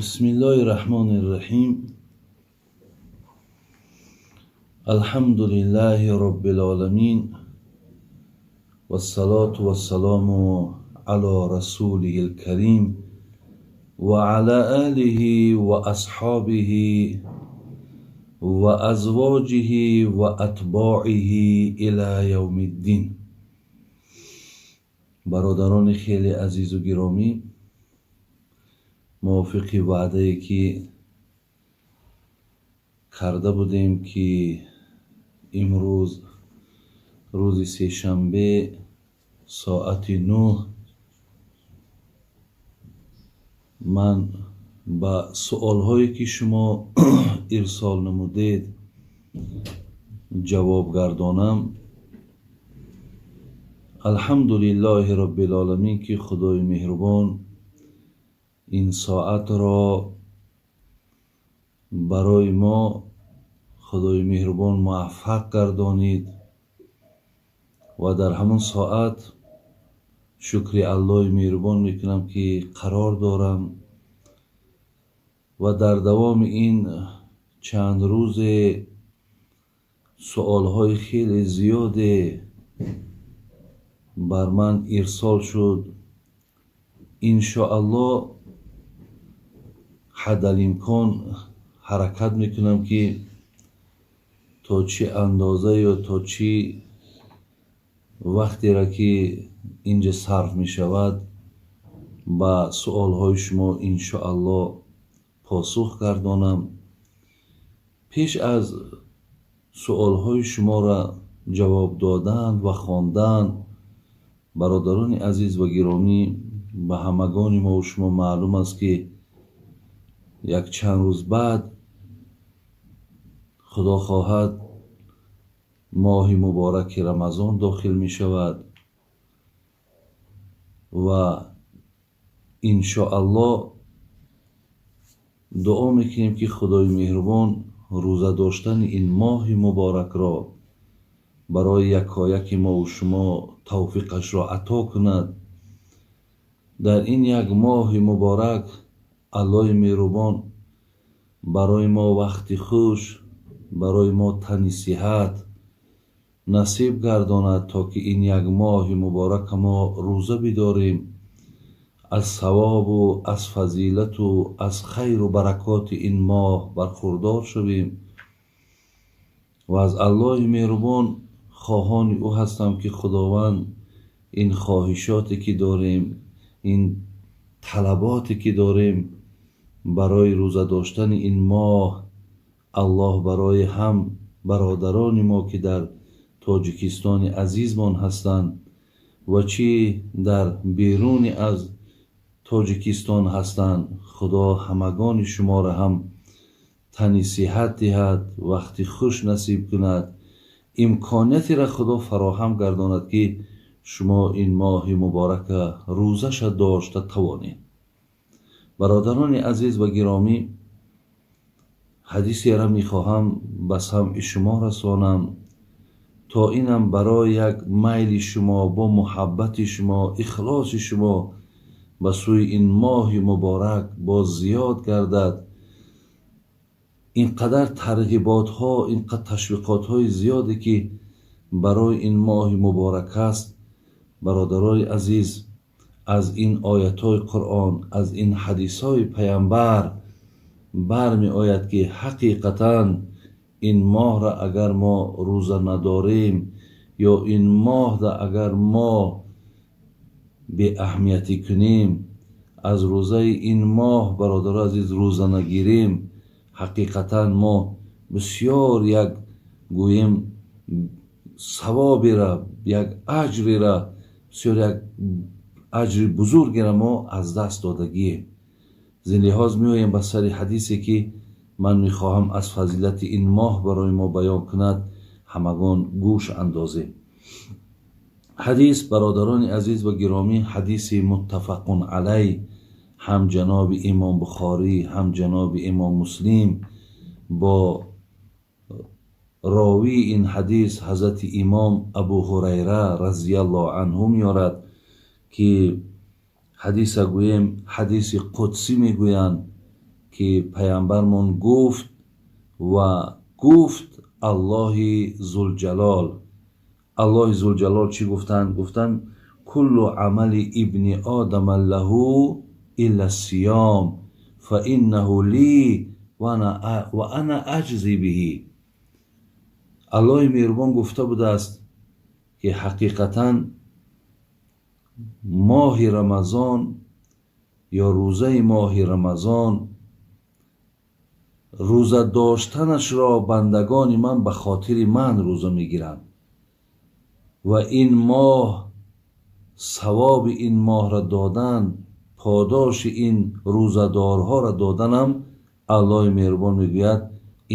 Бисмиллоҳи раҳмони раҳим. Алҳамдулиллаҳи роббил оламин. Вассалоту вассалому ало расулиҳил карим ва ала олиҳи ва асҳобиҳи ва азвоҷиҳи ва атбоиҳи ила явмиддин. Бародарони хеле азизу гиромӣ, мувофиқи ваъдае ки карда будем, ки имрӯз рӯзи сешанбе соати 9 ман ба суолҳое ки шумо ирсол намудед ҷавоб гардонам. Алҳамдулиллоҳи роббил оламин, ки Худои меҳрубон ин соатро барои мо Худои меҳрубон муваффақ гардонид ва дар ҳамон соат шукри Аллоҳи меҳрубон мекунам, ки қарор дорам ва дар давоми ин чанд рӯзе суолҳои хеле зиёде бар ман ирсол шуд. Иншоаллоҳ ҳадалимкон ҳаракат мекунам, ки то чӣ андоза ё то чӣ вақтеро ки инҷа сарф мешавад ба суолҳои шумо иншоаллоҳ посух гардонам. Пеш аз суолҳои шуморо ҷавоб додан ва хондан, бародарони азиз ва гиромӣ, ба ҳамагони мо шумо маълум аст, ки як чанд рӯз баъд Худо хоҳад моҳи мубораки Рамазон дохил мешавад ва иншоаллоҳ дуо мекунем, ки Худои меҳрубон рӯза доштани ин моҳи муборакро барои якояки мо шумо тавфиқашро ато кунад. Дар ин як моҳи муборак Аллоҳи меҳрубон барои мо вақти хуш, барои мо тани сиҳат насиб гардонад, то ки ин як моҳи муборака мо рӯза бидорем, аз савобу аз фазилату аз хайру баракоти ин моҳ бархурдор шавем ва аз Аллоҳи меҳрубон хоҳони ӯ ҳастам, ки Худованд ин хоҳишоте ки дорем, ин талаботе ки дорем барои рӯза доштани ин моҳ, Аллоҳ барои ҳам бародарони мо, ки дар Тоҷикистони азизмон ҳастанд ва чӣ дар беруни аз Тоҷикистон ҳастанд, Худо ҳамагони шуморо ҳам тани сиҳат диҳад, вақти хуш насиб кунад, имкониятиро Худо фароҳам гардонад, ки шумо ин моҳи муборака рӯзаша дошта тавонед. Бародарони азиз ва гиромӣ, ҳадисеро мехоҳам ба самъи шумо расонам, то инам барои як майли шумо, бо муҳаббати шумо, ихлоси шумо ба сӯи ин моҳи муборак боз зиёд гардад. Ин қадар тарғиботҳо, ин қадар ташвиқотҳои зиёде ки барои ин моҳи муборак аст, бародарои азиз, аз ин оятҳои Қуръон, аз ин ҳадисҳои паямбар бармеояд, ки ҳақиқатан ин моҳра агар мо рӯза надорем ё ин моҳра агар мо беаҳамиятӣ кунем, аз рӯзаи ин моҳ, бародарои азиз, рӯза нагирем, ҳақиқатан мо бисёр як гӯем савобера, як аҷрера, бисёр як аҷри бузургеро мо аз даст додагием. Зин лиҳоз меоем ба сари ҳадисе, ки ман мехоҳам аз фазилати ин моҳ барои мо баён кунад, ҳамагон гӯш андозем. Ҳадис, бародарони азиз ва гиромӣ, ҳадиси муттафақун алай, ҳам ҷаноби имом Бухорӣ, ҳам ҷаноби имом Муслим бо ровии ин ҳадис ҳазрати имом Абу Ҳурайра разияллоҳу анҳу меорад, ки ҳадиса гӯем ҳадиси қудсӣ мегӯянд. ки паямбармон гуфт ва гуфт Аллоҳи Зулҷалол. Аллоҳи Зулҷалол чӣ гуфтанд? Гуфтанд: куллу амали ибни одама лаҳу илла сиём фа иннаҳу ли ва ана аҷзи биҳи. Аллоҳи меҳрубон гуфта будааст, ки ҳақиқатан моҳи Рамазон ё рӯзаи моҳи Рамазон, рӯза доштанашро бандагони ман ба хотири ман рӯза мегиранд ва ин моҳ, савоби ин моҳро додан, подоши ин рӯзадорҳоро доданам, Аллоҳи меҳрубон мегӯяд,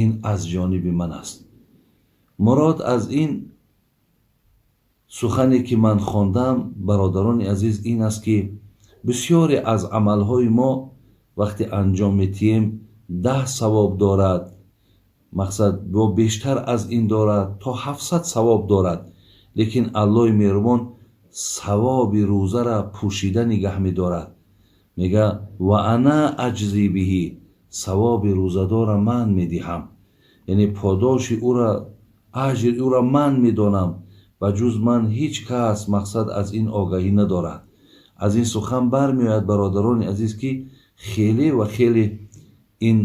ин аз ҷониби ман аст. Мурод аз ин сухане ки ман хондам, бародарони азиз, ин аст, ки бисёре аз амалҳои мо вақте анҷом метиҳем, 10 савоб дорад, мақсад бо бештар аз ин дорад, то 700 савоб дорад. Лекин Аллоҳи меҳрубон савоби рӯзара пӯшида нигаҳ медорад. Мега: ва ана аҷзи биҳи, савоби рӯзадора ман медиҳам, яъне подоши ӯра, аҷри ӯра ман медонам ва ҷуз ман ҳеҷ кас мақсад аз ин огаҳӣ надорад. Аз ин сухан бармеояд, бародарони азиз, ки хеле ва хеле ин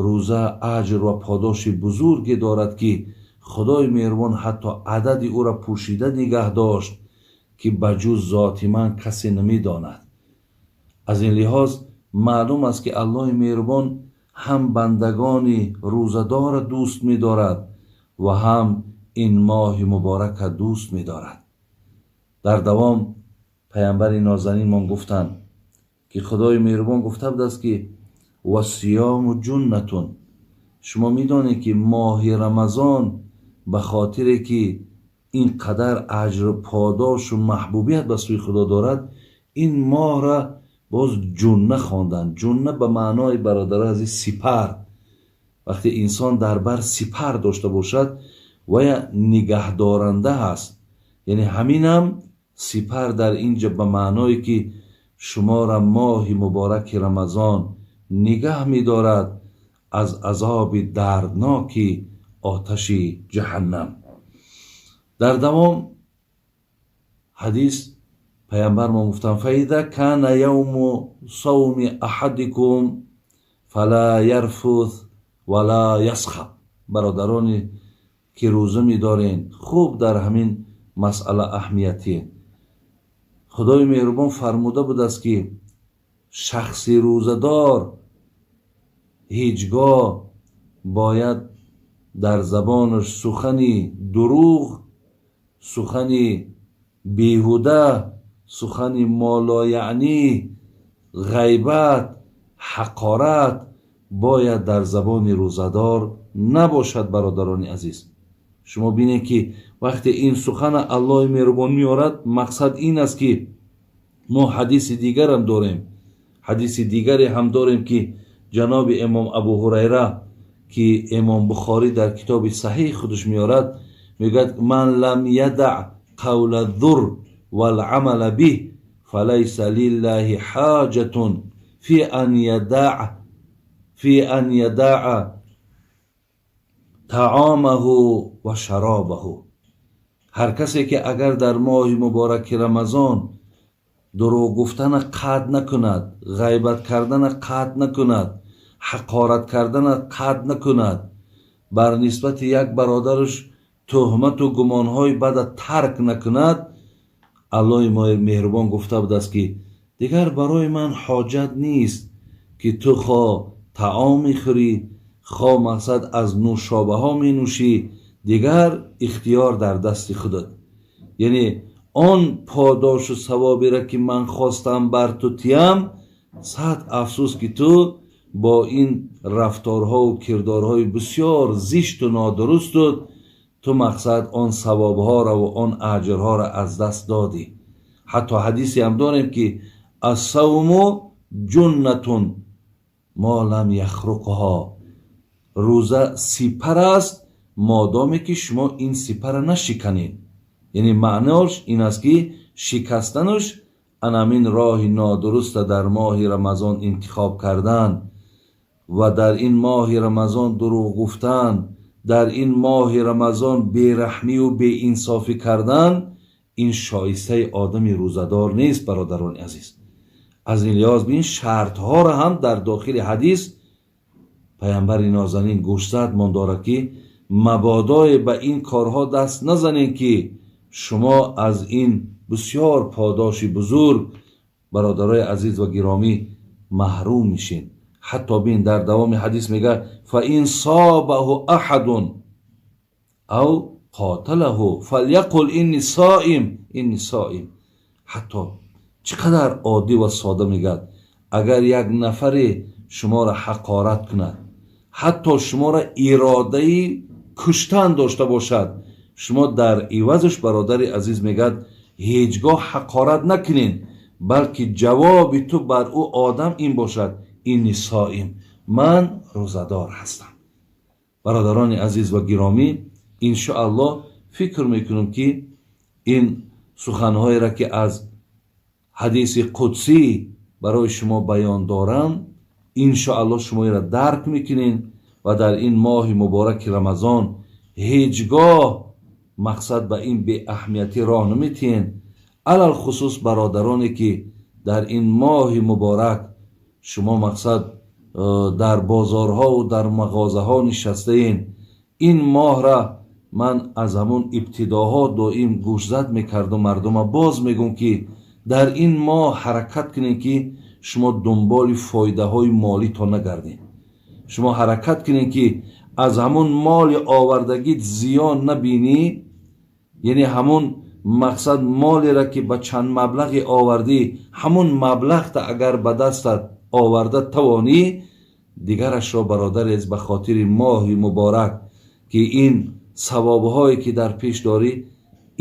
рӯза аҷр ва подоши бузурге дорад, ки Худои меҳрубон ҳатто адади ӯра пӯшида нигаҳ дошт, ки ба ҷуз зоти ман касе намедонад. Аз ин лиҳоз маълум аст, ки Аллоҳи меҳрубон ҳам бандагони рӯзадорро дӯст медорад ва ҳам ин моҳи муборакро дӯст медорад. Дар давом паямбари нозанинмон гуфтанд, ки Худои меҳрубон гуфта будааст, ки вассиёму ҷуннатун. Шумо медонед, ки моҳи Рамазон ба хотире ки ин қадар аҷру подошу маҳбубият ба сӯи Худо дорад, ин моҳра боз ҷунна хонданд. Ҷунна ба маънои, бародари азиз, сипар. Вақте инсон дар бар сипар дошта бошад, вая нигаҳдоранда ҳаст. Яъне ҳаминам сипар дар инҷа ба маъное, ки шуморо моҳи мубораки Рамазон нигаҳ медорад аз азоби дардноки оташи ҷаҳаннам. Дар давом ҳадис паямбармон гуфтанд: фаиза кана явму савми аҳадикум фала ярфус вала ясхаб. Бародароне ки рӯза медорен, хуб дар ҳамин масъала аҳамиятие. Худои меҳрубон фармуда будааст, ки шахси рӯзадор ҳеҷ гоҳ бояд дар забонаш сухани дурӯғ, сухани беҳуда, сухани молояънӣ, ғайбат, ҳақорат бояд дар забони рӯзадор набошад. Бародарони азиз, шумо бинед, ки вақте ин сухана Аллоҳи меҳрубон меорад, мақсад ин аст, ки мо ҳадиси дигарам дорем, ҳадиси дигаре ҳам дорем, ки ҷаноби имом Абу Ҳурайра, ки имом Бухорӣ дар китоби саҳиҳ худаш меорад, мегӯяд: ман лам ядаъ қавла зур валъамала биҳ фалайса лиллаҳи ҳоҷатун фи ан ядаъа таомаҳу ва шаробаҳу. Ҳар касе ки агар дар моҳи мубораки Рамазон дурӯғ гуфтана қатъ накунад, ғайбат кардана қатъ накунад, ҳақорат кардана қатъ накунад, бар нисбати як бародараш туҳмату гумонҳои бада тарк накунад, Аллоҳи меҳрубон гуфта будааст, ки дигар барои ман ҳоҷат нест, ки ту хо таом мехӯрӣ, хо мақсад аз нӯшобаҳо менӯшӣ, дигар ихтиёр дар дасти худат. Яъне он подошу савоберо, ки ман хостам бар ту тиям, сад афсӯс, ки ту бо ин рафторҳову кирдорҳои бисёр зишту нодурусту ту мақсад он савобҳоро ва он аҷрҳоро аз даст додӣ. Ҳатто ҳадисе ҳам дорем, ки ассавму ҷуннатун мо лам яхруқҳо. Рӯза сипар аст, модоме ки шумо ин сипарра нашиканед. Яъне маънош ин аст, ки шикастанаш анамин роҳи нодуруста дар моҳи Рамазон интихоб кардан Ва дар ин моҳи Рамазон дурӯғ гуфтан, дар ин моҳи Рамазон бераҳмию беинсофӣ кардан, ин шоистаи одами рӯзадор нест, бародарони азиз. Аз ин лиҳоз ин шартҳоро ҳам дар дохили ҳадис паямбари нозанин гӯшзад мон дорад, ки мабодое ба ин корҳо даст назанед, ки шумо аз ин бисёр подоши бузург, бародарои азиз ва гиромӣ, маҳрум мешед. Ҳатто бин, дар давоми ҳадис мегӯяд: фаин собаҳу аҳадун ав қоталаҳу фаляқул инни соим, инни соим. Ҳатто чӣ қадар оддӣ ва сода мегӯяд: агар як нафаре шуморо ҳақорат кунад, ҳатто шуморо иродаи куштан дошта бошад, шумо дар ивазаш, бародари азиз, мегӯяд, ҳеҷ гоҳ ҳақорат накунед, балки ҷавоби ту бар ӯ одам ин бошад: инни соим, ман рӯзадор ҳастам. Бародарони азиз ва гиромӣ, иншоаллоҳ фикр мекунам, ки ин суханҳоеро, ки аз ҳадиси қудсӣ барои шумо баён дорам, иншоаллоҳ шумо инро дарк мекунед ва дар ин моҳи мубораки Рамазон ҳеҷ гоҳ мақсад ба ин беаҳамиятӣ роҳ наметиҳед. Алалхусус бародароне, ки дар ин моҳи муборак шумо мақсад дар бозорҳову дар мағозаҳо нишастаед. Ин моҳра ман аз ҳамун ибтидоҳо доим гӯшзад мекардум мардума, боз мегӯм, ки дар ин моҳ ҳаракат кунед, ки шумо дунболи фоидаҳои молитон нагардед. Шумо ҳаракат кунед, ки аз ҳамун моли овардагит зиён набинӣ, яъне ҳамун мақсад молеро, ки ба чанд маблағе овардӣ, ҳамун маблағта агар ба дастат оварда тавонӣ, дигарашро, бародарез, ба хотири моҳи муборак, ки ин савобҳое, ки дар пеш дорӣ,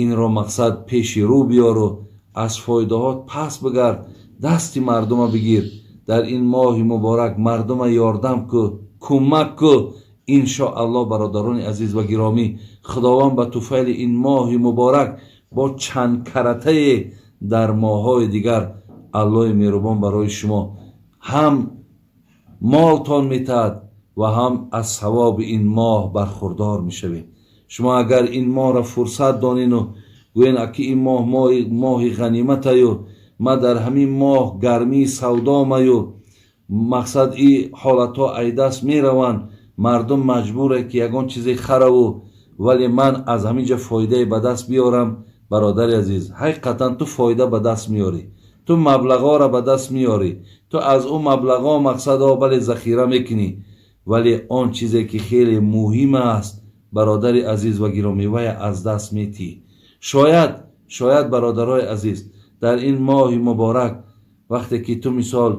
инро мақсад пеши рӯ биёру аз фоидаҳо пас бигард, дасти мардума бигир, дар ин моҳи муборак мардума ёрдам ку, кӯмак ку. Иншоаллоҳ, бародарони азиз ва гиромӣ, Худованд ба туфайли ин моҳи муборак бо чанд каратае дар моҳҳои дигар Аллоҳи меҳрубон барои шумо ҳам молтон метаҳад ва ҳам аз савоби ин моҳ бархурдор мешавед. Шумо агар ин моҳро фурсат донену гӯен, аки ин моҳ моҳи ғаниматаю, ма дар ҳамин моҳ гармии савдомаю, мақсад и ҳолатҳо айдаст мераванд, мардум маҷбуре, ки ягон чизе хараву, вале ман аз ҳамин ҷа фоидае ба даст биёрам. Бародари азиз, ҳақиқатан ту фоида ба даст меёрӣ, ту маблағҳоро ба даст меёрӣ, ту аз ӯ маблағҳо мақсадҳо бале захира мекунӣ, вале он чизе, ки хеле муҳим аст, бародари азиз ва гиромӣ, вая аз даст метиҳӣ. Шояд, бародарои азиз, дар ин моҳи муборак вақте ки ту мисол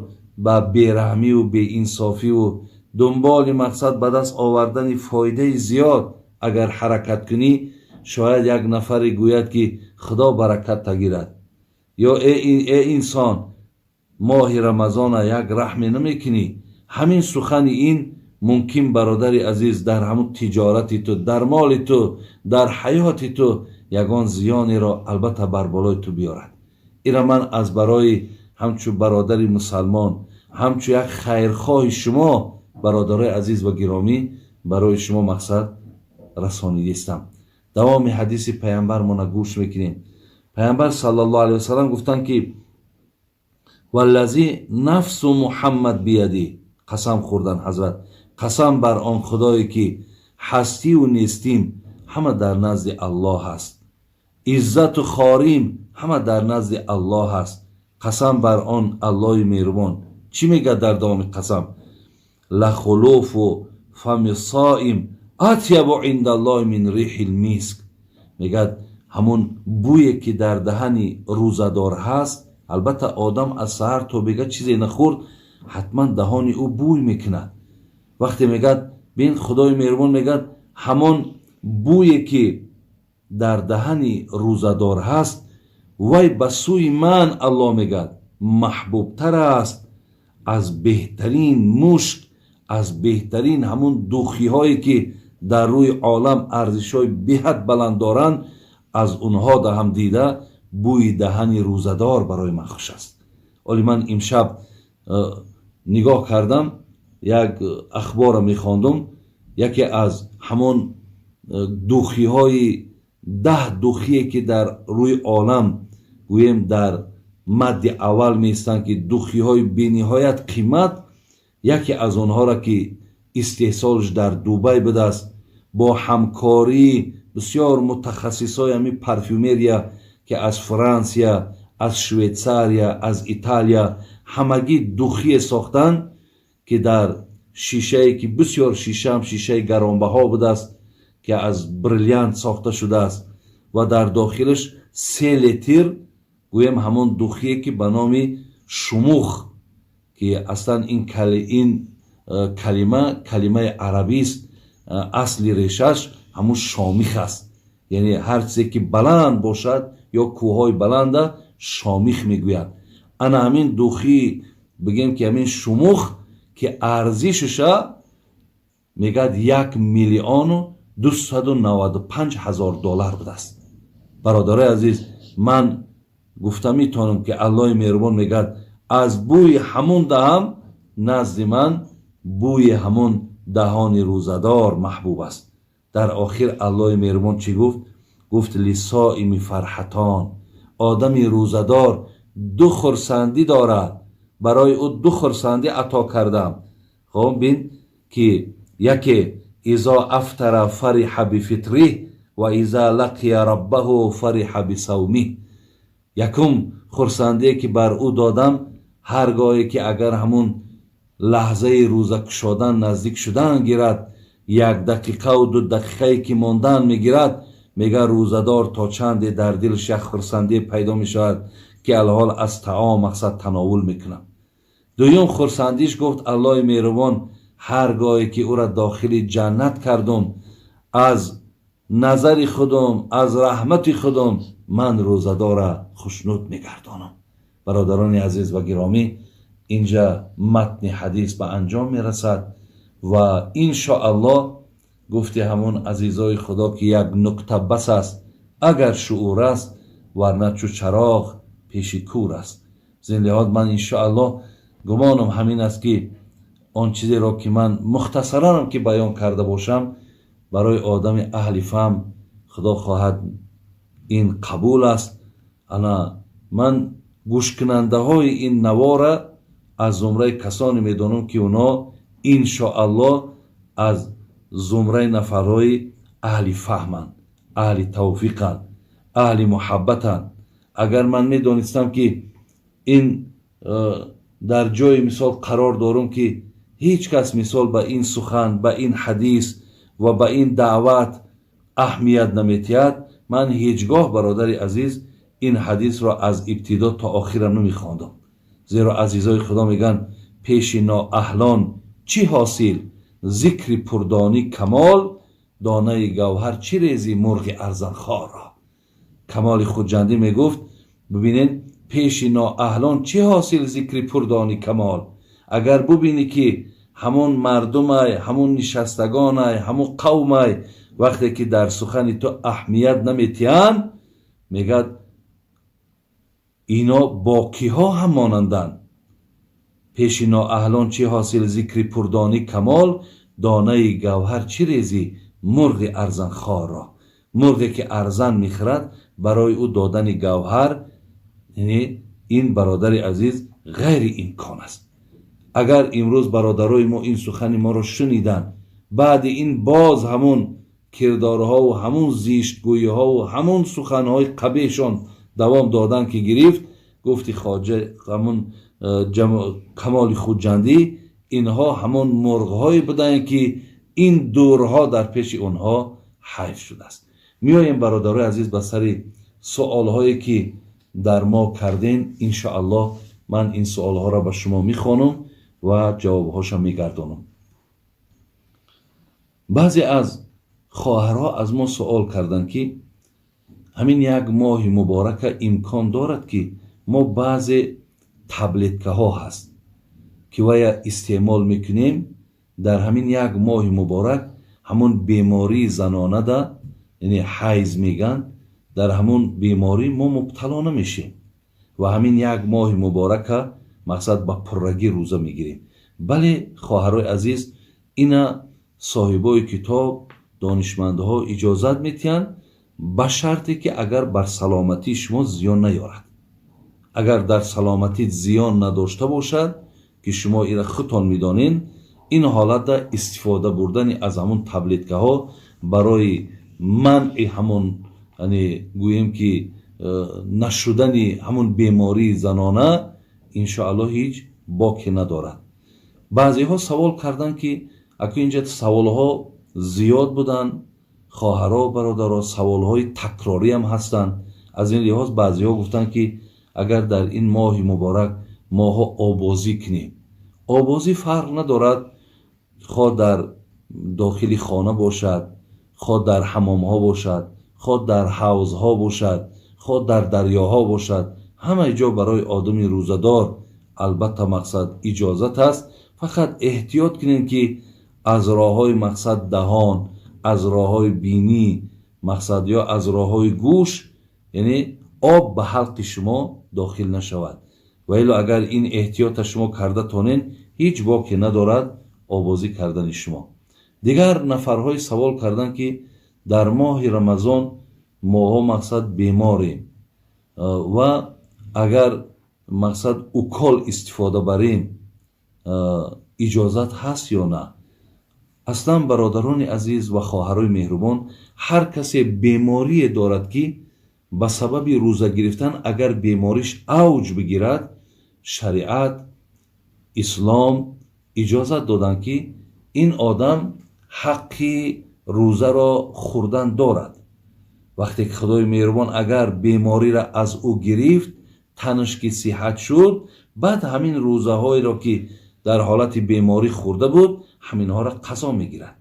ба бераҳмиву беинсофиву дунболи мақсад ба даст овардани фоидаи зиёд агар ҳаракат кунӣ, шояд як нафаре гӯяд, ки Худо баракат тагирад, ё э инсон, моҳи Рамазона як раҳме намекунӣ. Ҳамин сухани ин мумкин, бародари азиз, дар ҳамун тиҷорати ту, дар моли ту, дар ҳаёти ту ягон зиёнеро албатта бар болои ту биёрад. Ира ман аз барои ҳамчун бародари мусалмон, ҳамчун як хайрхоҳи шумо, бародарои азиз ва гиромӣ, барои шумо мақсад расонидистам. Давоми ҳадиси паямбармона гӯш мекунем. Паямбар саллаллоҳу алайҳи васалам гуфтанд, ки валлази нафсу Муҳаммад бияди, қасам хӯрдан ҳазрат, қасам бар он Худое, ки ҳастиву нестим ҳама дар назди Аллоҳ аст, иззату хорим ҳама дар назди Аллоҳ аст, қасам бар он Аллоҳи меҳрубон. Чӣ мегӯяд дар давоми қасам? Лахулуфу фами соим атябу индаллоҳи мин рихил миск. Мегӯяд, ҳамун бӯе, ки дар даҳани рӯзадор ҳаст, албатта одам аз саҳар то бега чизе нахӯрд, ҳатман даҳони ӯ бӯй мекунад. Вақте мегӯяд, бин, Худои меҳрубон мегӯяд, ҳамон бӯе, ки дар даҳани рӯзадор ҳаст, вай ба сӯи ман, Аллоҳ мегӯяд, маҳбубтар аст аз беҳтарин мушк, аз беҳтарин ҳамун духиҳое, ки дар рӯи олам арзишҳои беҳад баланд доранд, аз онҳо даҳам дида бӯи даҳани рӯзадор барои ман хуш аст. Оли ман имшаб нигоҳ кардам. Як ахбора мехондум, яке аз ҳамон духиҳои 10 духие ки дар рӯи олам гӯем дар мадди аввал меистанд, ки духиҳои бениҳоят қимат, яке аз онҳоро ки истеҳсолш дар Дубай будааст бо ҳамкории бисёр мутахассисои ҳамин парфюмерия, ки аз Франсия, аз Швейтсария, аз Италия ҳамагӣ духие сохтанд, ки дар шишае ки бисёр шишаам шишаи гаронбаҳо будааст, ки аз бриллиант сохта шудааст ва дар дохилаш 3 литр гӯем ҳамон духие ки ба номи шумух, ки аслан ин калима калимаи арабист, асли решаш ҳамун шомих аст, яъне ҳар чизе ки баланд бошад ё кӯҳҳои баланда шомих мегӯянд. Ана ҳамин духи бигем ки ҳамин шумух ки арзишаша мегӯяд 1 295 000 доллар будааст. Бародарои азиз, ман гуфта метавонам, ки Аллоҳи меҳрубон мегӯяд, аз бӯи ҳамун даҳам назди ман бӯи ҳамун даҳони рӯзадор маҳбуб аст. Дар охир Аллоҳи меҳрубон чӣ гуфт? Гуфт: للصائم فرحتان. Одами рӯзадор ду хурсандӣ дорад, барои ӯ ду хурсандӣ ато кардам. Хоб, бин ки яке: إذا أفطر فرح بفطره وإذا لقي ربه فرح بصومه. Якум хурсандие ки бар ӯ додам, ҳар гоҳе ки агар ҳамун лаҳзаи рӯза кушодан наздик шудан гирад, як дақиқаву 2 дақиқае ки мондан мегирад, мега рӯзадор то чанде дар дилш як хурсандие пайдо мешавад, ки алҳол аз таом мақсад тановул мекунам. Дуюм хурсандиш, гуфт Аллоҳи меҳрубон, ҳар гоҳе ки ӯра дохили ҷаннат кардум, аз назари худум, аз раҳмати худум ман рӯзадора хушнуд мегардонам. Бародарони азиз ва гиромӣ, инҷа матни ҳадис ба анҷом мерасад ва иншоаллоҳ, гуфти ҳамун азизои худо, ки як нукта бас аст, агар шуур аст, варна чу чароғ пеши кур аст. Зин лиҳоз ман иншоаллоҳ гумонам ҳамин аст, ки он чизеро ки ман мухтасаранам ки баён карда бошам, барои одами аҳли фаҳм, худо хоҳад, ин қабул аст. Ана ман гӯшкунандаҳои ин навора аз зумраи касоне медонам, ки онҳо иншоаллоҳ аз зумраи нафарҳои аҳли фаҳманд, аҳли тавфиқанд, аҳли муҳаббатанд. Агар ман медонистам, ки ин дар ҷои мисол қарор дорум, ки ҳеҷ кас мисол ба ин сухан, ба ин ҳадис ва ба ин даъват аҳамият наметиҳад, ман ҳеҷ гоҳ, бародари азиз, ин ҳадисро аз ибтидо то охира намехондам. Зеро азизои худо мегӯянд: пеши ноаҳлон чӣ ҳосил зикри пурдонӣ камол, донаи гавҳар чӣ резӣ мурғи арзанхорро. Камоли Хуҷандӣ мегуфт, бибинед: пеши ноаҳлон чӣ ҳосил зикри пурдонӣ камол? Агар бубинӣ, ки ҳамон мардумай, ҳамон нишастагонай, ҳамон қавмай, вақте ки дар сухани ту аҳамият наметиҳанд, мегӯяд, ино бо киҳо ҳам монанданд? Пеши ноаҳлон чӣ ҳосил зикри пурдонӣ камол, донаи гавҳар чӣ резӣ мурғи арзанхорро? Мурғе ки арзан мехӯрад, барои ӯ додани гавҳар, яъне ин, бародари азиз, ғайриимкон аст. Агар имрӯз бародарои мо ин сухани моро шуниданд, баъди ин боз ҳамун кирдорҳову ҳамун зиштгӯиҳову ҳамун суханҳои қабеҳшон давом додан ки гирифт, гуфти хоҷа ҳамун Камоли Хуҷандӣ, инҳо ҳамон мурғҳое буданд, ки ин дурҳо дар пеши онҳо ҳайф шудааст. Меоем, бародарои азиз, ба сари суолҳое ки дар мо кардем. Иншоаллоҳ, ман ин суолҳоро ба шумо мехонам ва ҷавобҳоша мегардонам. Баъзе аз хоҳарҳо аз мо суол карданд, ки ҳамин як моҳи муборака имкон дорад, ки мо баъзе таблеткаҳо ҳаст, ки вая истеъмол мекунем, дар ҳамин як моҳи муборак ҳамун бемории занонада, яъне ҳайз мегӯянд, дар ҳамун беморӣ мо мубтало намешем ва ҳамин як моҳи муборака мақсад ба пуррагӣ рӯза мегирем. Бале, хоҳарои азиз, ина соҳибои китоб, донишмандҳо иҷозат метиҳанд, ба шарте ки агар бар саломатии шумо зиён наёрад. Агар дар саломатӣ зиён надошта бошад, ки шумо ира худтон медонед, ин ҳолатда истифода бурдани аз ҳамон таблеткаҳо барои манъи ҳамон, яъне гӯем ки нашудани ҳамон бемории занона, иншоаллоҳ ҳеҷ боке надорад. Баъзеҳо савол карданд, ки аку инҷа саволҳо зиёд буданд, хоҳаро, бародаро, саволҳои такрорӣ ҳам ҳастанд. Аз ин лиҳоз баъзеҳо гуфтанд, ки агар дар ин моҳи муборак моҳо обозӣ кунем, обозӣ фарқ надорад, хоҳ дар дохили хона бошад, хоҳ дар ҳамомҳо бошад, хоҳ дар ҳавзҳо бошад, хоҳ дар дарёҳо бошад, ҳамаи ҷо барои одами рӯзадор албатта мақсад иҷозат аст. Фақат эҳтиёт кунем, ки аз роҳҳои мақсад даҳон, аз роҳҳои бинӣ мақсад ё аз роҳҳои гӯш, яъне об ба ҳалқи шумо дохил нашавад. Ва илло агар ин эҳтиёта шумо карда тонед, ҳеҷ боке надорад обозӣ кардани шумо. Дигар нафарҳои савол карданд, ки дар моҳи Рамазон моҳо мақсад беморем ва агар мақсад укол истифода барем, иҷозат ҳаст ё на? Аслан, бародарони азиз ва хоҳарои меҳрубон, ҳар касе беморие дорад, ки ба сабаби рӯза гирифтан агар бемориш авҷ бигирад, шариат ислом иҷозат доданд, ки ин одам ҳаққи рӯзаро хӯрдан дорад. Вақте ки Худои меҳрубон агар бемориро аз ӯ гирифт, танаш ки сиҳат шуд, баъд ҳамин рӯзаҳоеро, ки дар ҳолати беморӣ хӯрда буд, ҳаминҳоро қазо мегирад.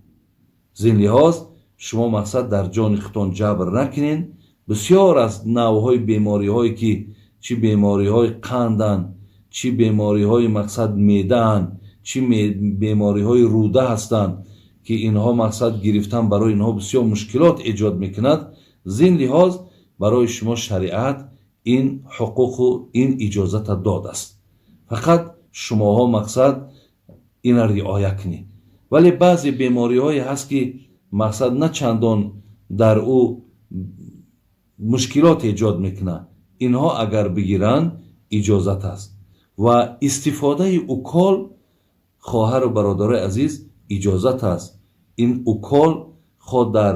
Зин лиҳоз шумо мақсад дар ҷони худтон ҷабр накунед. Бисёр аз навъҳои бемориҳое, ки чӣ бемориҳои қанданд, чӣ бемориҳои мақсад меъдаанд, чӣ бемориҳои рӯда ҳастанд, ки инҳо мақсад гирифтан барои инҳо бисёр мушкилот эҷод мекунад. Зин лиҳоз барои шумо шариат ин ҳуқуқу ин иҷозата додааст. Фақат шумоҳо мақсад ина риоя кунед. Вале баъзе бемориҳое ҳаст, ки мақсад на чандон дар ӯ мушкилот эҷод мекунад, инҳо агар бигиранд, иҷозат аст. Ва истифодаи укол, хоҳару бародарои азиз, иҷозат аст. Ин укол хоҳ дар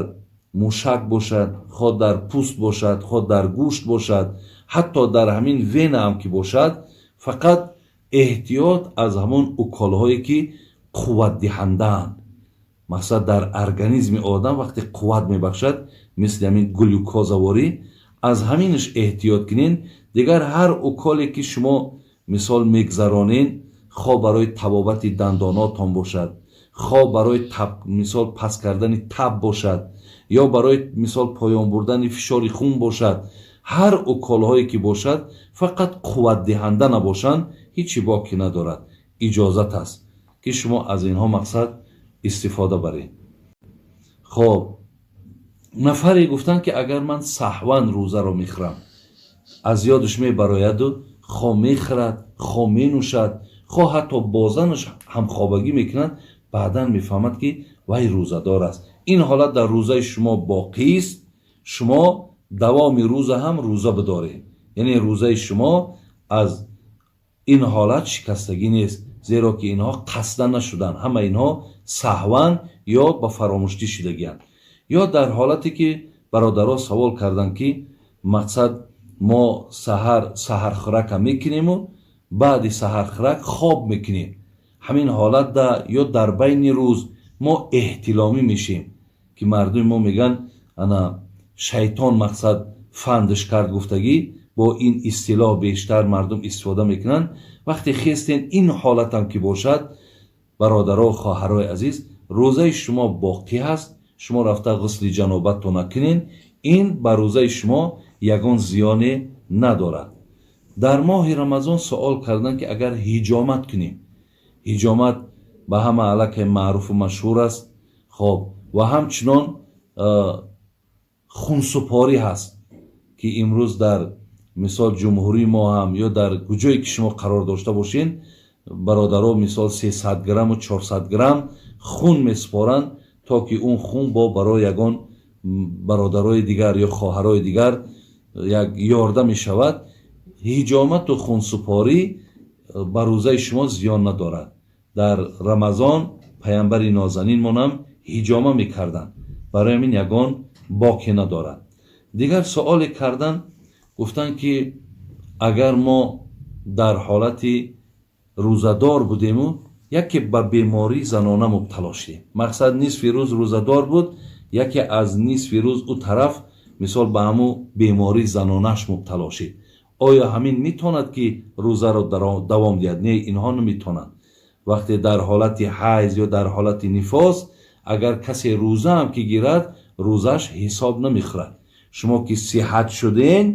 мушак бошад, хоҳ дар пӯст бошад, хоҳ дар гӯшт бошад, ҳатто дар ҳамин вена ҳам ки бошад, фақат эҳтиёт аз ҳамон уколҳое, ки қувватдиҳандаанд. Мақсад дар организми одам вақте қувват мебахшад, мисли ҳамин глюкозаворӣ, аз ҳаминаш эҳтиёт кунед. Дигар ҳар уколе, ки шумо мисол мегзаронед, хоҳ барои табобати дандонотон бошад, хоҳ барои мисол паст кардани таб бошад, ё барои мисол поён бурдани фишори хун бошад, ҳар уколҳое ки бошад, фақат қувватдиҳанда набошанд, ҳеҷ боке надорад, иҷозат аст, ки шумо аз инҳо мақсад истифода баред. Хоб, нафаре гуфтанд, ки агар ман саҳван рӯзаро мехӯрам, аз ёдаш мебарояду хоҳ мехӯрад, хоҳ менӯшад, хоҳ ҳатто бо занаш ҳамхобагӣ мекунад, баъдан мефаҳмад, ки вай рӯзадор аст. Ин ҳолат дар рӯзаи шумо боқист, шумо давоми рӯза ҳам рӯза бидоред, яъне рӯзаи шумо аз ин ҳолат шикастагӣ нест, зеро ки инҳо қасда нашуданд, ҳама инҳо саҳван ё ба фаромӯштӣ шидагианд. Ё дар ҳолате ки бародаро савол карданд, ки мақсад мо саҳар саҳархӯрака мекунему баъди саҳархӯрак хоб мекунем, ҳамин ҳолатда ё дар байни рӯз мо эҳтиломӣ мешем, ки мардуми мо мегӯянд, ана шайтон мақсад фандш кард гуфтагӣ, бо ин истилоҳ бештар мардум истифода мекунанд. Вақте хестен, ин ҳолатам ки бошад, бародаро, хоҳарои азиз, рӯзаи шумо боқӣ ҳаст. Шумо рафта ғусли ҷанобатто накунен, ин ба рӯзаи шумо ягон зиёне надорад. Дар моҳи Рамазон суол карданд, ки агар ҳиҷомат кунем. Ҳиҷомат ба ҳама аллакай маъруфу машҳур аст. Хоб, ва ҳамчунон хунсупорӣ ҳаст, ки имрӯз дар мисол ҷумҳурии мо ҳам ё дар куҷое ки шумо қарор дошта бошед, Бародаро мисол 300 грамму 400 грамм хун месупоранд, то ки он хун бо барои ягон бародарои дигар ё хоҳарои дигар як ёрдам мешавад. Ҳиҷомату хунсупорӣ ба рӯзаи шумо зиён надорад. Дар Рамазон паямбари нозанинмонам ҳиҷома мекарданд, барои ҳамин ягон боке надорад. Дигар суоле кардан, гуфтанд ки агар мо дар ҳолати рӯзадор будему яке ба бемории занона мубтало шудем, мақсад нисфи рӯз рӯзадор буд, яке аз нисфи рӯз ӯ тараф мисол ба ҳамун бемории занонаш мубтало шид, оё ҳамин метавонад ки рӯзаро давом диҳад? Не, инҳо наметавонанд. Вақте дар ҳолати ҳайз ё дар ҳолати нифос агар касе рӯзаам ки гирад, рӯзаш ҳисоб намехӯрад. Шумо ки сиҳат шуден,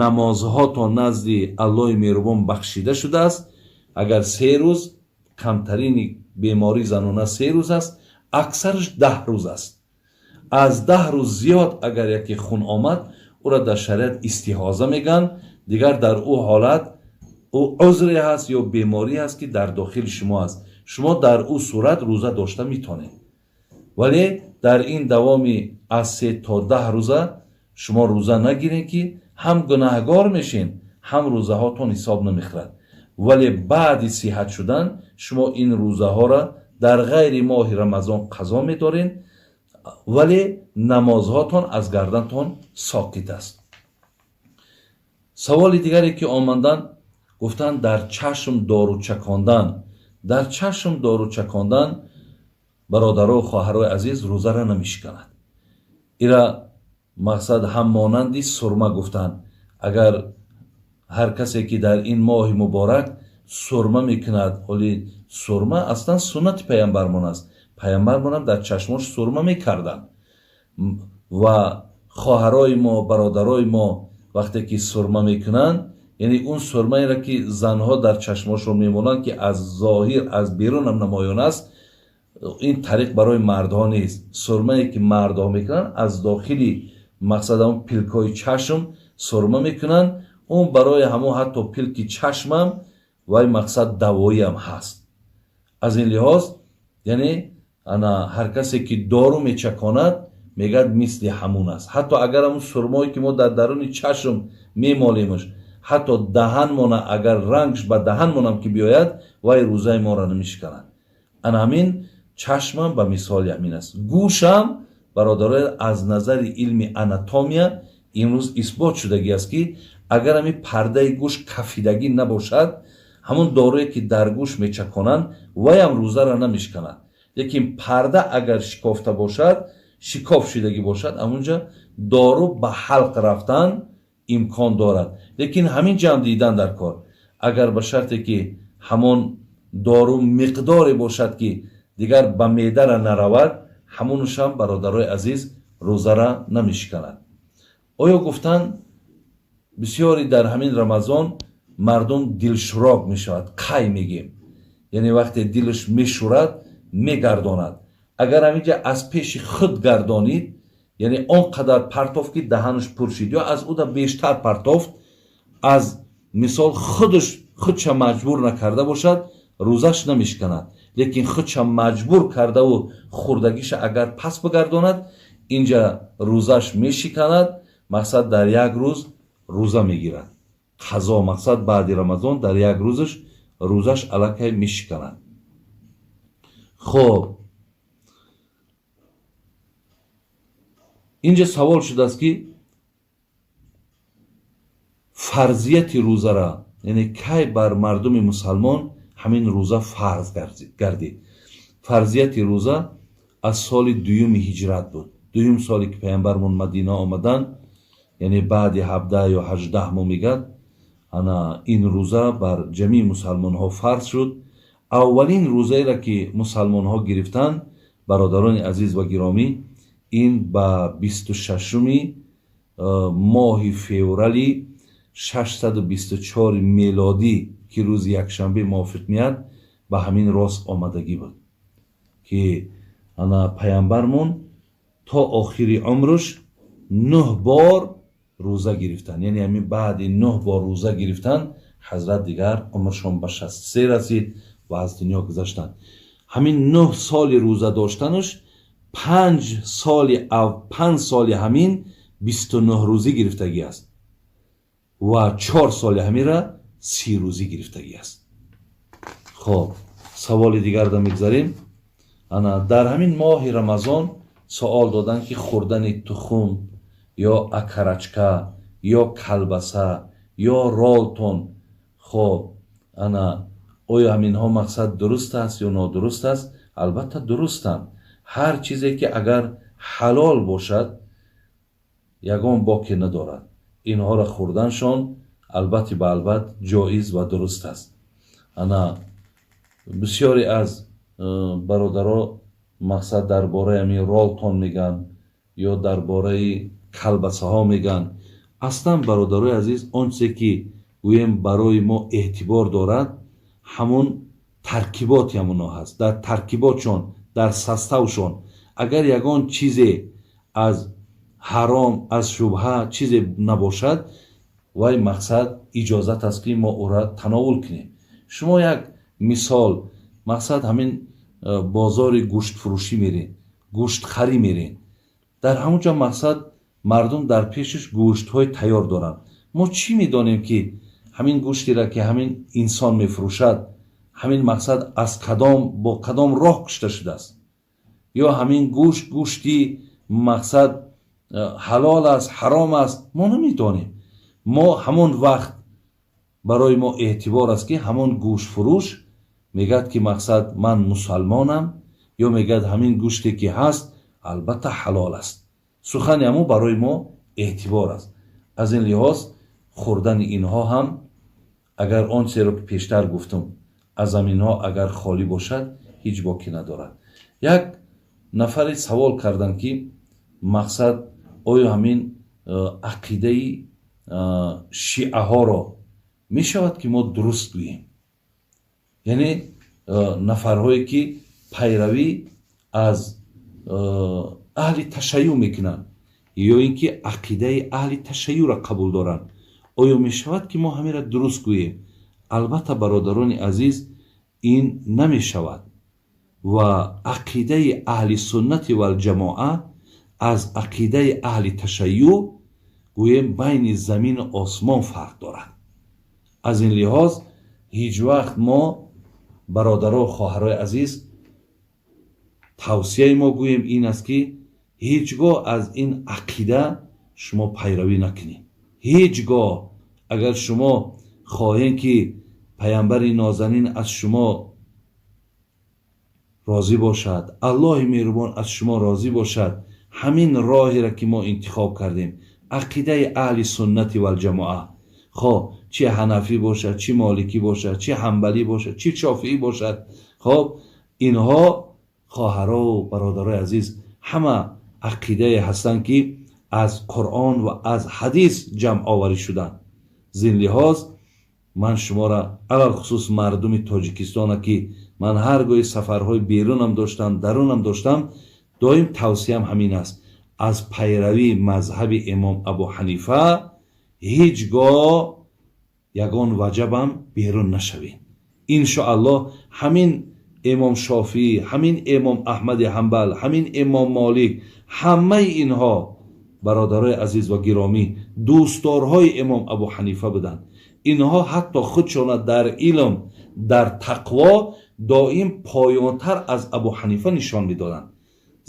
намозҳотон назди Аллоҳи меҳрубон бахшида шудааст. Агар 3 рӯз, камтарини бемории занона 3 рӯз аст, аксараш 10 рӯз аст. Аз 10 рӯз зиёд агар яке хун омад, ӯро дар шариат истиҳоза мегӯянд. Дигар дар ӯ ҳолат ӯ узре ҳаст ё беморӣ ҳаст ки дар дохили шумо аст, шумо дар ӯ сурат рӯза дошта метавонед. Вале дар ин давоми аз 3 то 10 рӯза шумо рӯза нагиред, ки ҳам гунаҳгор мешин, ҳам рӯзаҳотон ҳисоб намехӯрад. Вале баъди сиҳат шудан шумо ин рӯзаҳоро дар ғайри моҳи Рамазон қазо медоред, вале намозҳотон аз гардантон соқит аст. Саволи дигаре ки омаданд, гуфтанд дар чашм дору чакондан. Дар чашм дору чакондан, бародару хоҳарои азиз, рӯзаро намешиканад. Ира мақсад ҳам монанди сурма гуфтанд. Агар ҳар касе ки дар ин моҳи муборак сурма мекунад, ҳоли сурма аслан суннати паямбармон аст. Паямбармонам дар чашмош сурма мекарданд ва хоҳарои мо, бародарои мо вақте ки сурма мекунанд, яъне он сурмаеро ки занҳо дар чашмошон мемонанд, ки аз зоҳир аз берунам намоён аст, ин тариқ барои мардҳо нест. Сурмае ки мардҳо мекунанд, аз дохили мақсад ҳамон пилкҳои чашм сурма мекунанд, он барои ҳамон ҳатто пилки чашмам вай мақсад давоиам ҳаст. Аз ин лиҳоз яъне ана ҳар касе ки дору мечаконад, мегӯяд мисли ҳамун аст. Ҳатто агар ҳамун сурмое ки мо дар даруни чашм мемолемш, ҳатто даҳанмона агар рангш ба даҳанмонам ки биёяд, вай рӯзаи моро намешиканад. Ана ҳамин чашмам ба мисоли ҳамин аст. Гӯшам, бародароя, аз назари илми анатомия имрӯз исбот шудагӣ аст, ки агар ҳамин пардаи гӯш кафидагӣ набошад, ҳамон доруе ки дар гӯш мечаконанд, вайам рӯзаро намешиканад. Лекин парда агар шикофта бошад, шикоф шудагӣ бошад, ҳамунҷа дору ба ҳалқ рафтан имкон дорад. Лекин ҳамин ҷамъ дидан дар кор, агар ба шарте ки ҳамон дору миқдоре бошад, ки дигар ба меъдара наравад, ҳамонушам, бародарои азиз, рӯзара намешиканад. Оё гуфтанд бисёре дар ҳамин Рамазон мардум дилшурок мешавад, қай мегем, яъне вақте дилаш мешурад, мегардонад. Агар ҳаминҷа аз пеши худ гардонид, яъне он қадар партофт, ки даҳанаш пур шид, ё аз ӯда бештар партофт, аз мисол худаш худша маҷбур накарда бошад, рӯзаш намешиканад. Лекин худша маҷбур кардаву хурдагиша агар пас бигардонад, инҷа рӯзаш мешиканад. Мақсад дар як рӯз рӯза мегирад. Қазо мақсад баъди Рамазон дар як рӯзаш рӯзаш аллакай мешиканад. Хоб, инҷа савол шудааст, ки фарзияти рӯзара, яъне кай бар мардуми мусалмон ҳамин рӯза фарз гардид. Фарзияти рӯза аз соли дуюми ҳиҷрат буд. Дуюм соле ки паямбармон Мадина омаданд, яъне баъди 17 ё 18 моҳ мегӯяд, ана ин рӯза бар ҷамии мусалмонҳо фарз шуд. Аввалин рӯзаеро ки мусалмонҳо гирифтанд, бародарони азиз ва гиромӣ, ин ба 26-уми моҳи феврали 624 мелодӣ, ки рӯзи якшанбе мувофиқ меяд, ба ҳамин рост омадагӣ буд, ки ана паямбармон то охири умрш 9 бор рӯза гирифтанд. Яъне ҳамин баъди 9 бор рӯза гирифтан Ҳазрат дигар умршон ба 63 расид ва аз дунё гузаштанд. Ҳамин 9 соли рӯза доштанаш 5 соли ҳамин 29 рӯзӣ гирифтагӣ аст ва 4 соли ҳамира 30 рӯзӣ гирифтагӣ аст. Хоб, саволи дигарда мегзарем. Ана дар ҳамин моҳи Рамазон суол доданд, ки хӯрдани тухм ё окорочка ё колбаса ё ролтон, хоб, ана оё ҳаминҳо мақсад дуруст аст ё нодуруст аст? Албатта дурустанд. Ҳар чизе ки агар ҳалол бошад, ягон боке надорад. Инҳоро хӯрданшон албатта ба албат ҷоиз ва дуруст аст. Ана бисёре аз бародаро мақсад дар бораи ҳамин ролтон мегӯянд ё дар бораи колбасаҳо мегӯянд. Аслан, бародарои азиз, он чизе ки гӯем барои мо эътибор дорад, ҳамон таркиботи ҳамонҳо ҳаст. Дар таркиботшон, дар составшон агар ягон чизе аз ҳаром, аз шубҳа чизе набошад, вай мақсад иҷозат аст, ки мо ӯра тановул кунем. Шумо як мисол, мақсад ҳамин бозори гӯштфурӯшӣ мерен, гӯштхарӣ мерен, дар ҳамон ҷо мақсад мардум дар пешаш гӯштҳои тайёр доранд. Мо чӣ медонем, ки ҳамин гӯштера ки ҳамин инсон мефурӯшад, ҳамин мақсад аз кадом, бо кадом роҳ кушта шудааст, ё ҳамин гӯшт гӯшти мақсад ҳалол аст, ҳаром аст, мо намедонем. Мо ҳамон вақт барои мо эътибор аст, ки ҳамон гӯштфурӯш мегӯяд, ки мақсад ман мусалмонам, ё мегӯяд ҳамин гӯште ки ҳаст, албатта ҳалол аст. Сухани ҳамун барои мо эътибор аст. Аз ин лиҳоз хӯрдани инҳо ҳам, агар он чизеро ки пештар гуфтум, аз ҳаминҳо агар холӣ бошад, ҳеҷ боке надорад. Як нафаре савол карданд, ки мақсад оё ҳамин ақидаи шиаҳоро мешавад, ки мо дуруст гӯем, яъне нафарҳое ки пайравӣ аз аҳли ташайюъ мекунанд ё ин ки ақидаи аҳли ташайюъро қабул доранд, оё мешавад, ки мо ҳаминро дуруст гӯем? Албатта, бародарони азиз, ин намешавад ва ақидаи аҳли суннати валҷамоа аз ақидаи аҳли ташайюъ гӯем байни замину осмон фарқ дорад. Аз ин лиҳоз ҳеҷ вақт мо, бародаро, хоҳарои азиз, тавсияи мо гӯем ин аст, ки ҳеҷ гоҳ аз ин ақида шумо пайравӣ накунед. Ҳеҷ гоҳ. Агар шумо хоҳем, ки паямбари нозанин аз шумо розӣ бошад, Аллоҳи меҳрубон аз шумо розӣ бошад, ҳамин роҳеро ки мо интихоб кардем, ақидаи аҳли суннати валҷамоа, хоб, чи ҳанафӣ бошад, чи моликӣ бошад, чи ҳанбалӣ бошад, чи шофиӣ бошад, хоб, инҳо, хоҳарову бародарои азиз, ҳама ақидае ҳастанд, ки аз Қуръон ва аз ҳадис ҷамъоварӣ шуданд. Зин лиҳоз ман шуморо, алалхусус мардуми Тоҷикистона, ки ман ҳар гоҳи сафарҳои берунам доштам, дарунам доштам, доим тавсиям ҳамин аст: аз пайравии мазҳаби имом Абу Ҳанифа ҳеҷ гоҳ ягон ваҷабам берун нашавед. Иншоаллоҳ, ҳамин имом Шофиӣ, ҳамин имом Аҳмади Ҳанбал, ҳамин имом Молик, ҳамаи инҳо, бародарои азиз ва гиромӣ, дӯстдорҳои имом Абу Ҳанифа буданд. Инҳо ҳатто худшона дар илм, дар тақво доим поёнтар аз Абу Ҳанифа нишон медоданд.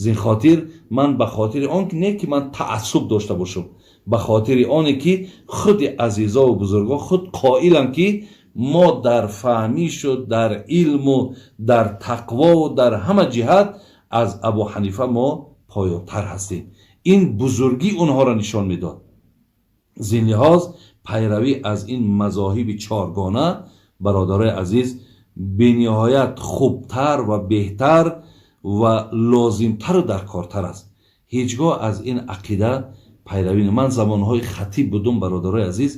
Зин хотир ман ба хотири он не ки ман таассуб дошта бошам, ба хотири оне ки худи азизову бузургон худ қоиланд, ки мо дар фаҳмишу дар илму дар тақвову дар ҳама ҷиҳат аз Абу Ҳанифа мо поёнтар ҳастем. Ин бузургӣ онҳоро нишон медод. Зин лиҳоз пайравӣ аз ин мазоҳиби чоргона, бародарои азиз, бениҳоят хубтар ва беҳтар ва лозимтару даркортар аст. Ҳеҷ гоҳ аз ин ақида пайравӣ. Ман замонҳои хатиб будум, бародарои азиз,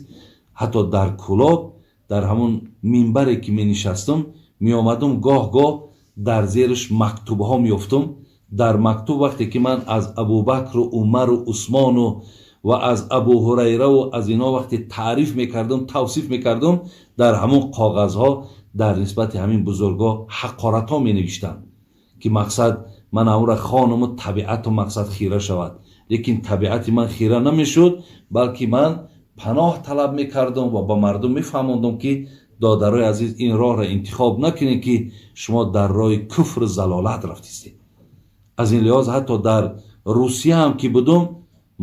ҳатто дар Кӯлоб, дар ҳамон минбаре ки менишастум, меомадум, гоҳ-гоҳ дар зериш мактубҳо меёфтум. Дар мактуб вақте ки ман аз Абубакру Умару Усмону ва аз Абу Ҳурайра ва аз ино вақте таъриф мекардам, тавсиф мекардам, дар ҳамон коғазҳо дар нисбати ҳамин бузургҳо ҳақоратҳо менавиштанд, ки мақсад ман ҳамонро хонуму табиату мақсад хира шавад. Лекин табиати ман хира намешуд, балки ман паноҳ талаб мекардам ва ба мардум мефаҳмондам, ки додарои азиз, ин роҳро интихоб накунед, ки шумо дар роҳи куфру залолат рафтистед. Аз ин лиҳоз ҳатто дар Русия ҳам ки будум,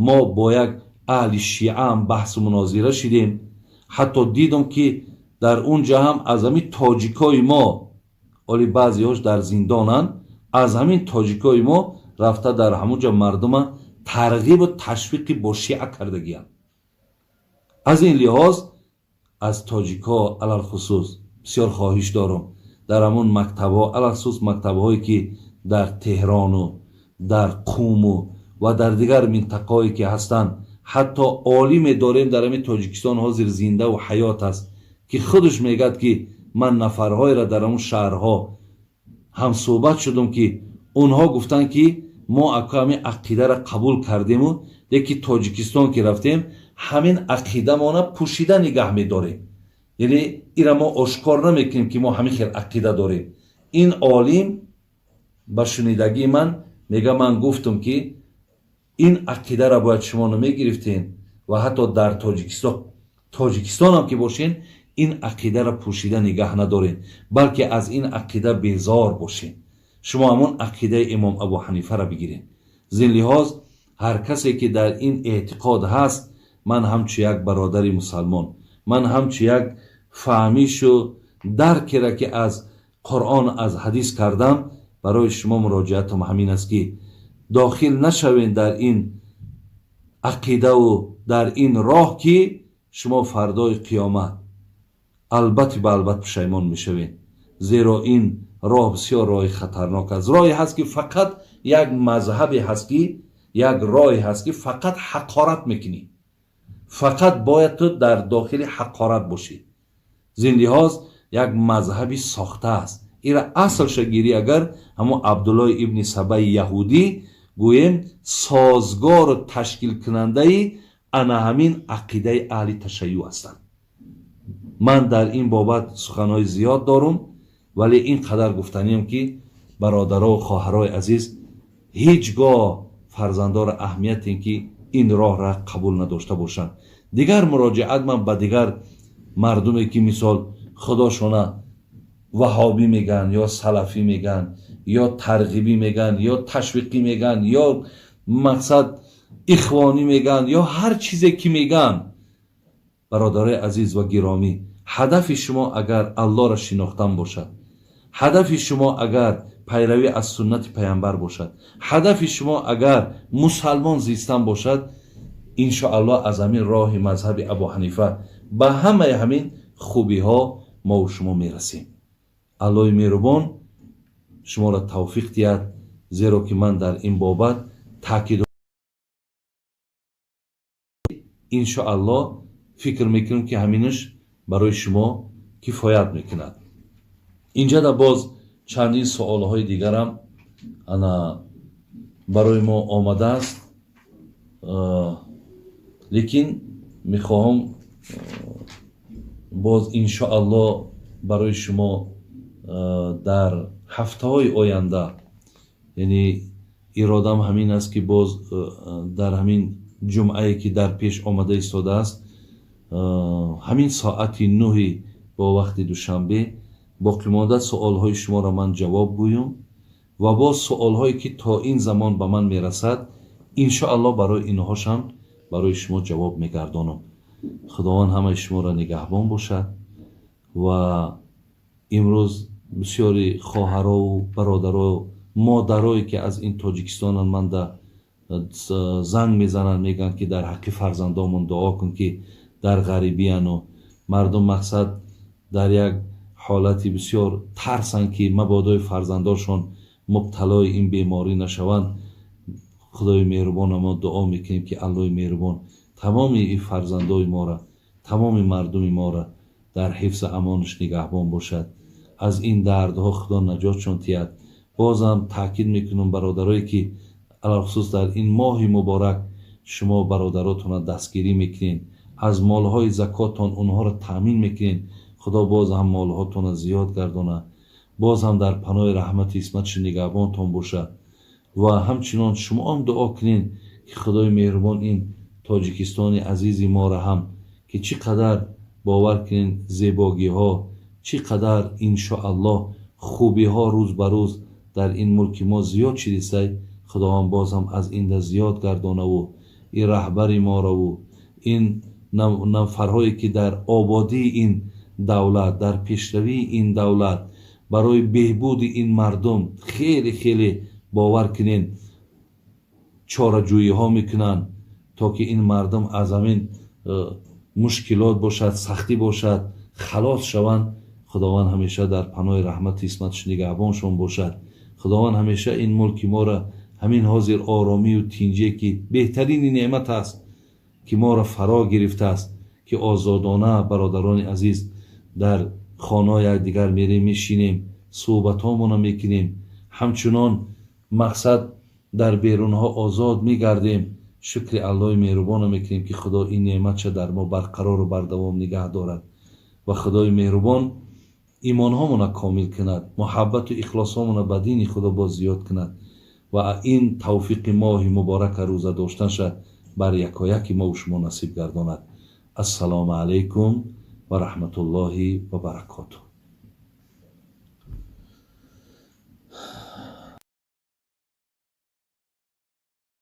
мо бо як аҳли шиа ҳам баҳсу мунозира шидем. Ҳатто дидум, ки дар он ҷа ҳам аз ҳамин тоҷикои мо, оли баъзеҳош дар зиндонанд, аз ҳамин тоҷикои мо рафта дар ҳамон ҷа мардума тарғибу ташвиқи бо шиа кардагиянд. Аз ин лиҳоз аз тоҷикҳо алалхусус бисёр хоҳиш дорам, дар ҳамон мактабҳо, алалхусус мактабҳое ки дар Теҳрону дар Қуму ва дар дигар минтақаҳое ки ҳастанд, ҳатто олиме дорем дар ҳамин Тоҷикистон ҳозир зиндаву ҳаёт аст, ки худаш мегӯяд, ки ман нафарҳоеро дар ҳамон шаҳрҳо ҳамсӯҳбат шудам, ки онҳо гуфтанд, ки мо ака ҳамин ақидаро қабул кардему, лекин Тоҷикистон ки рафтем, ҳамин ақидамона пӯшида нигаҳ медорем, яъне ира мо ошкор намекунем, ки мо ҳамин хел ақида дорем. Ин олим ба шунидагии ман мега, ман гуфтам, ки ин ақидаро бояд шумо намегирифтен ва ҳатто дар Тоҷикистонам ки бошен, ин ақидаро пӯшида нигаҳ надорен, балки аз ин ақида безор бошен. Шумо ҳамон ақидаи имом Абу Ҳанифаро бигирен. Зин лиҳоз ҳар касе ки дар ин эътиқод ҳаст, ман ҳамчу як бародари мусалмон, ман ҳамчу як фаҳмишу даркеро ки аз Қуръон, аз ҳадис кардам, барои шумо муроҷиатам ҳамин аст, ки дохил нашавен дар ин ақидаву дар ин роҳ, ки шумо фардои қиёмат албатти ба албат пушаймон мешавед. Зеро ин роҳ бисёр роҳи хатарнок аст. Роҳе ҳаст, ки фақат як мазҳабе ҳаст, ки як роҳе ҳаст, ки фақат ҳақорат мекунӣ, фақат бояд ту дар дохили ҳақорат бошӣ. Зин лиҳоз як мазҳаби сохта аст. Ира аслша гирӣ, агар ҳамон Абдуллои ибни Сабаи яҳудӣ гӯем, созгору ташкилкунандаи ана ҳамин ақидаи аҳли ташайюъ ҳастанд. Ман дар ин бобат суханҳои зиёд дорум, вале ин қадар гуфтаниям, ки бародаро ва хоҳарои азиз, ҳеҷ гоҳ фарзандоро аҳамиятем, ки ин роҳра қабул надошта бошанд. Дигар муроҷиат ман ба дигар мардуме, ки мисол худошона ваҳобӣ мегӯянд, ё салафӣ мегӯянд, ё тарғибӣ мегӯянд, ё ташвиқӣ мегӯянд, ё мақсад ихвонӣ мегӯянд, ё ҳар чизе ки мегӯянд, бародарои азиз ва гиромӣ, ҳадафи шумо агар Аллоҳро шинохтан бошад, ҳадафи шумо агар пайравӣ аз суннати паямбар бошад, ҳадафи шумо агар мусалмон зистан бошад, иншоаллоҳ аз ҳамин роҳи мазҳаби Абу Ҳанифа ба ҳамаи ҳамин хубиҳо мову шумо мерасем. Аллоҳи меҳрубон шуморо тавфиқ диҳад, зеро ки ман дар ин бобат таъкид, иншоаллоҳ фикр мекунам, ки ҳаминаш барои шумо кифоят мекунад. Инҷада боз чандин суолҳои дигарам ана барои мо омадааст, лекин мехоҳам боз иншоаллоҳ барои шумо дар ҳафтаҳои оянда, яъне иродам ҳамин аст, ки боз дар ҳамин ҷумъае ки дар пеш омада истодааст, ҳамин соати 9 бо вақти Душанбе, боқимонда суолҳои шуморо ман ҷавоб гӯям ва боз суолҳое ки то ин замон ба ман мерасад, иншоаллоҳ барои инҳошам барои шумо ҷавоб мегардонам. Худованд ҳамаи шуморо нигаҳбон бошад. Ва имрӯз бисёри хоҳарову бародаро, модарое ки аз ин Тоҷикистонанд, ман да занг мезананд, мегӯянд, ки дар ҳаққи фарзандомон дуо кун, ки дар ғарибияну мардум мақсад дар як ҳолати бисёр тарсанд, ки мабодои фарзандошон мубталои ин беморӣ нашаванд. Худои меҳрубона мо дуо мекунем, ки Аллоҳи меҳрубон тамоми ин фарзандои моро, тамоми мардуми моро дар ҳифзу амонаш нигаҳбон бошад, аз ин дардҳо Худо наҷотшон диҳад. Бозам таъкид мекунам, бародарое ки алалхусус дар ин моҳи муборак Шумо бародаротонро дастгирӣ мекунед, аз молҳои закотон онҳоро таъмин мекунед. Худо боз ҳам молҳотонро зиёд гардонад, боз ҳам дар паноҳи раҳмати исматши нигаҳбонтон бошад. Ва ҳамчунон шумо ҳам дуо кунед, ки Худои меҳрубон ин Тоҷикистони азизи моро ҳам, ки чӣ қадар бовар кунед зебогиҳо, чӣ қадар иншоаллоҳ хубиҳо рӯз ба рӯз дар ин мулки мо зиёд шидисай, Худованд боз ҳам аз инда зиёд гардонаву ин раҳбари морову ин нафарҳое ки дар ободии ин давлат, дар пешравии ин давлат, барои беҳбуди ин мардум хеле хеле бовар кунед чораҷӯиҳо мекунанд, то ки ин мардум аз ҳамин мушкилот бошад, сахтӣ бошад, халос шаванд. Худованд ҳамеша дар паноҳи раҳмати исматш нигаҳбоншон бошад. Худованд ҳамеша ин мулки моро ҳамин ҳозир оромию тинҷие, ки беҳтарини неъмат аст, ки моро фаро гирифтааст, ки озодона бародарони азиз дар хонаҳои якдигар мерем, мешинем, суҳбатҳомонро мекунем, ҳамчунон мақсад дар берунҳо озод мегардем. Шукри Аллоҳи меҳрубонро мекунем, ки Худо ин неъматша дар мо барқарору бардавом нигаҳ дорад ва Худои меҳрубон имонҳомонро комил кунад, муҳаббату ихлосҳомонро ба дини Худо боз зиёд кунад ва ин тавфиқи моҳи муборака рӯза доштанша бар якояки мову шумо насиб гардонад. Ассалому алайкум ва раҳматуллоҳи ва баракотуҳ.